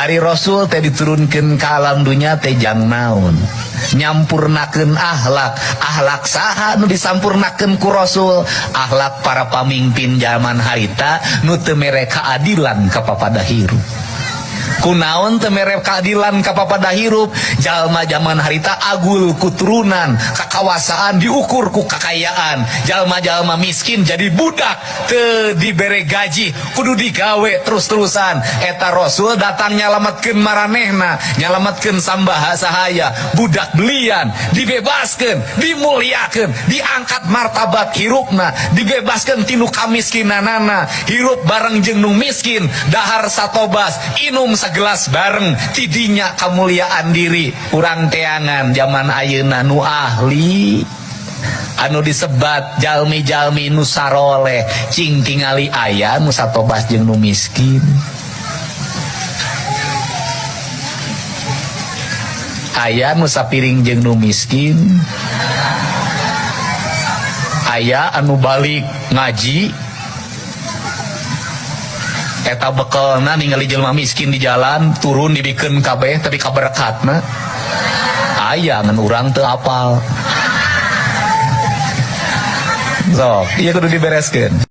Ari Rasul teh diturunkeun ka alam dunya teh jang naon? Nyampurnakeun akhlak. Akhlak saha nu disampurnakeun ku Rasul? Akhlak para pamimpin zaman harita nu teu mere kaadilan ka papada hirup. Kunaon teu mere keadilan ka papada hirup? Jalma zaman harita agul kuturunan, kakawasaan diukur ku kakayaan. Jalma-jalma miskin jadi budak, teu dibere gaji, kudu digawe terus-terusan. Eta Rasul datang nyalametkeun maranehna, nyalametkeun sambaha sahaya, budak belian, dibebaskeun, dimuliakeun, diangkat martabat hirupna, dibebaskeun tinu kamiskinanana, hirup bareng jeung nu miskin, dahar satobas, inum segelas bareng, tidinya kemuliaan diri. Urang teangan zaman ayeuna nu ahli anu disebat jalmi-jalmi nu saroleh, cing tingali aya nu satobas jeung nu miskin. Aya nu sapiring jeung nu miskin. Aya anu balik ngaji eta bekelna ningali jelema miskin di jalan turun dibikeun kabeh tapi kaberekatna aya ngan urang teu apal. Sok, ieu kudu dibereskeun.